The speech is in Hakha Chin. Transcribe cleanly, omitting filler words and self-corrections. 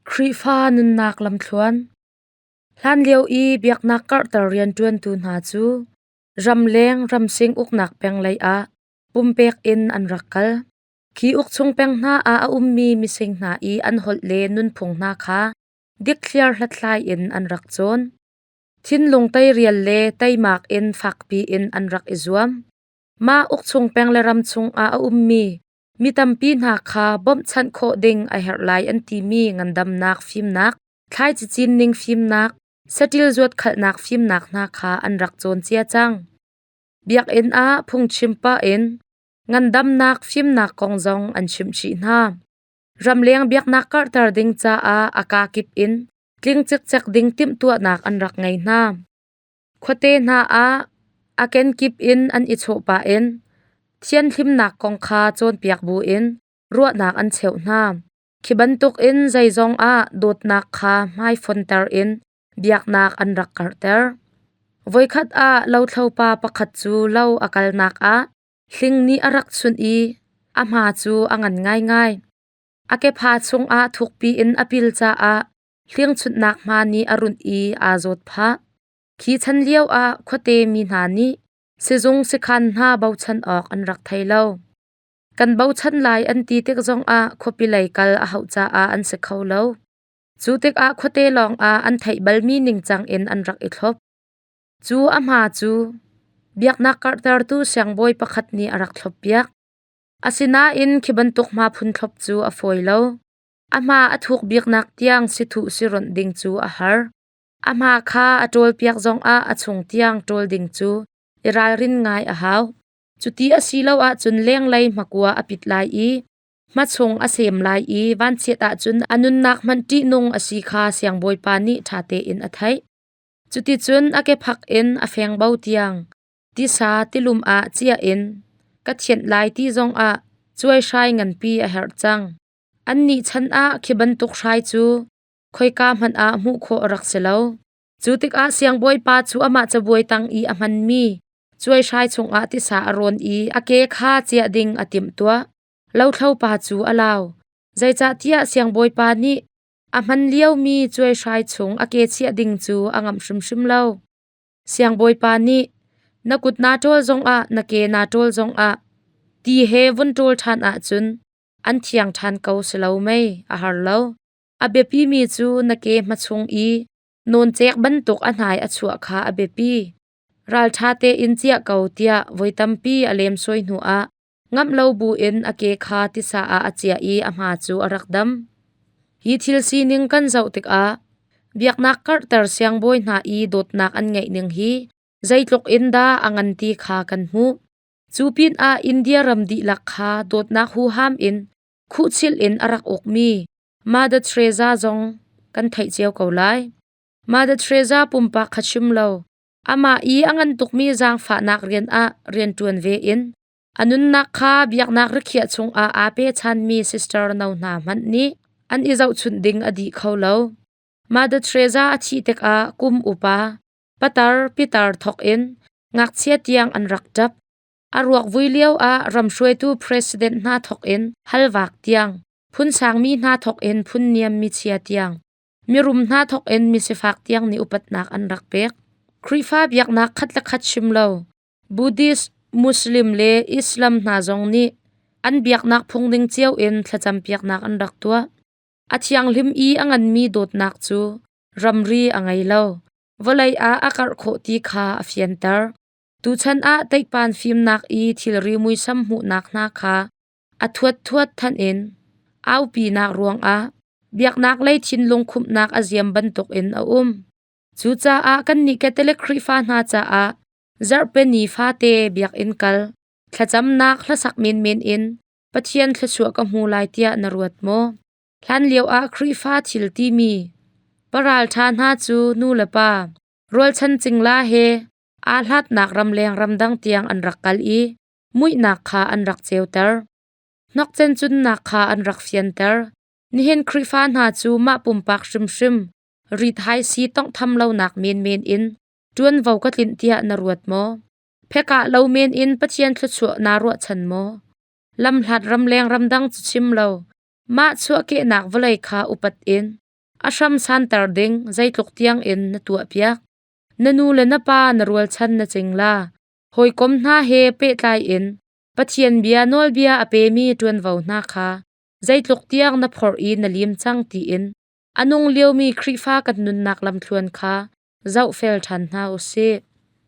Khrihfa nunnak lamthluan. Hlanlio i biaknak karhter rianṭuantu hna cu ramleng ramsing uknak peng lei ah pumpek in an rak kal. Khi ukchung peng hna ah a ummi mising hna i an holh le nunphung hna kha dikthliar hlathlai in an rak cawn. Thinlung teirial le teimak in fakpi in an rak i zuam. Mah ukchung peng le ram chungah a ummi mi tampi hna kha bawmhchanh khawh ding a herh lai an timi ngandamnak fimnak, thlaici cinning fimnak, saṭil zuatkhalhnak fimnak hna kha an rak cawn cia cang. Biakinn ah phungchim pah in ngandamnak fimnak kong zong an chimh chih hna. Ramleng biaknak karhter ding caah a kakip in tling cikcek ding timhtuahnak an rak ngei hna. Khuate hna ah a kenkip in an i chawh pah in thianhlimnak kong kha cawnpiak buin ruahnak an cheuh hna. Khi bantukin zeizong ah dawtnak kha hmaifonter in biaknak an rak karhter. Voikhat ah lothlopa pakhat cu lo a kalnak ah hling nih a rak chunh i a hma cu a ngan ngaingai. A kepha chungah thukpi in a pil caah hling-chunhnak hma nih a runh i aa zawt phah. Khi chan lioah khuate mi hna nih sizung sikhan hna bochan awk an rak thei lo. Kan bochan lai an ti tik zongah khuapi lei kal a hauh caah an si kho lo. Cu tikah khuate lawngah an theih balmi ningcang in an rak i thlop. Cu a hma cu biaknak karhtertu siangbawi pakhat nih a rak thloppiak. Asinain khi bantuk hma phun thlop cu a fawi lo. A hma a thuk biknak tiang sithuh sironh ding cu a har. A hma kha a ṭawlpiak zongah a chung tiang ṭawl ding cu i ralrin ngai a hau. Cuti a si lo ahcun lenglei hmakua a pit lai i hmachung a sem lai i vanchiat ahcun a nunnak hmanh ṭihnung a si kha siangbawipa nih ṭha tein a theih. Cuticun a kephak in a fengbo tiang tisa tilum ah cia in ka thianh lai ti zongah cuaihrai nganpi a herh cang. Annih chan ah khi bantuk hrai cu khoika hmanh ah hmuh khawh a rak si lo. Cu tikah siangbawipa cu amah cabuai tang i a hmanmi cuaihrai chungah tisa a rawn i a ke kha ciah ding a timhtuah. Lothlopa cu a lau. Zeicahtiah siangbawipa nih a hman liomi cuaihrai chung a ke chiah ding cu a ngamh hrimhrim lo. Siangbawipa nih, Na kut naa ṭawl zongah na ke naa ṭawl zongah ti he vun ṭawl ṭhan ahcun an thiang ṭhan ko si lo mei? A har lo. A biapimi cu na ke hmachung i nawncek bantuk a hnai a chuah kha a biapi. Ralṭha tein ciah ko tiah voi tampi a lemsawi hnuah ngamh lo buin a ke kha tisa ah a ciah i a hma cu a rak dam. Hi thil sining kan zoh tikah biaknak karhter siangbawi hna i dawtnak an ngeih ning hi zeitluk in dah a ngan ti kha kan hmuh. Cu pinah India ram dihlak kha dawtnak huham in khuhchilh in a rak ukmi Mother Teresa zong kan theih cio ko lai. Mother Teresa pumpak kha chim lo, amah i a ngan tukmi zaangfahnak rian ah rianṭuan ve in a nunnak kha biaknak rikhiah chungah aa pechanmi sister no hna hmanh nih an i zohchunh ding a dih kho lo. Mother Teresa a thih tikah kum upa, patar pitar thawk in ngakchia tiang an rak ṭap. A ruak vui lio ah ramhruaitu president hna thawk in halvak tiang, phun sangmi hna thawk in phun niam michia tiang, mirum hna thawk in misifak tiang nih upatnak an rak pek. Khrihfa biaknak khat le khat chim lo, Buddhist, Muslim le Islam hna zong nih an biaknak phung ning cio in thlacam piaknak an rak tuah. A thianghlim i a nganmi dawtnak cu ramri a ngei lo. Vawlei ah a karh khawh ti kha a fianter. Tuchan ah teikpan fimnak i thilri muisam hmuhnak hna kha a thuat than in aupinak ruangah biaknak lei thinlung khumhnak a ziam bantukin a um. Cucaah kannih Catholic Khrihfa hna caah zarhpini fate biakinn kal, thlacamnak hlasak menmen in Pathian thluachuah ka hmu lai tiah na ruat maw? Hlanlio ah Khrihfa thil timi paralṭha hna cu nu le pa, rualchan cingla he aa hlatnak ramleng ramdang tiang an rak kal i muihnak kha an rak ceuter. Hnokcen cunnak kha an rak fianter. Nihin Khrihfa hna cu mah pumpak hrimhrim rithai si tawnghtham lonak menmen in ṭuanvo ka tlinh tiah na ruat maw? Phekah lo men in Pathian thluachuah naa ruahchan maw? Lamhlat ramleng ramdang cu chim lo, mah chuahkehnak vawlei kha upat in. A hram santer ding zeitluk tiangin na tuahpiak? Na nu le na pa na rualchan na cingla. Hawikom hna he pehtlai in Pathian bia nawlbia a pemi ṭuanvo hna kha zeitluk tiang na phorh i na lim cang tiin a nung liomi Khrihfa kan nunnak lamthluan kha zohfel ṭhan hna u sih.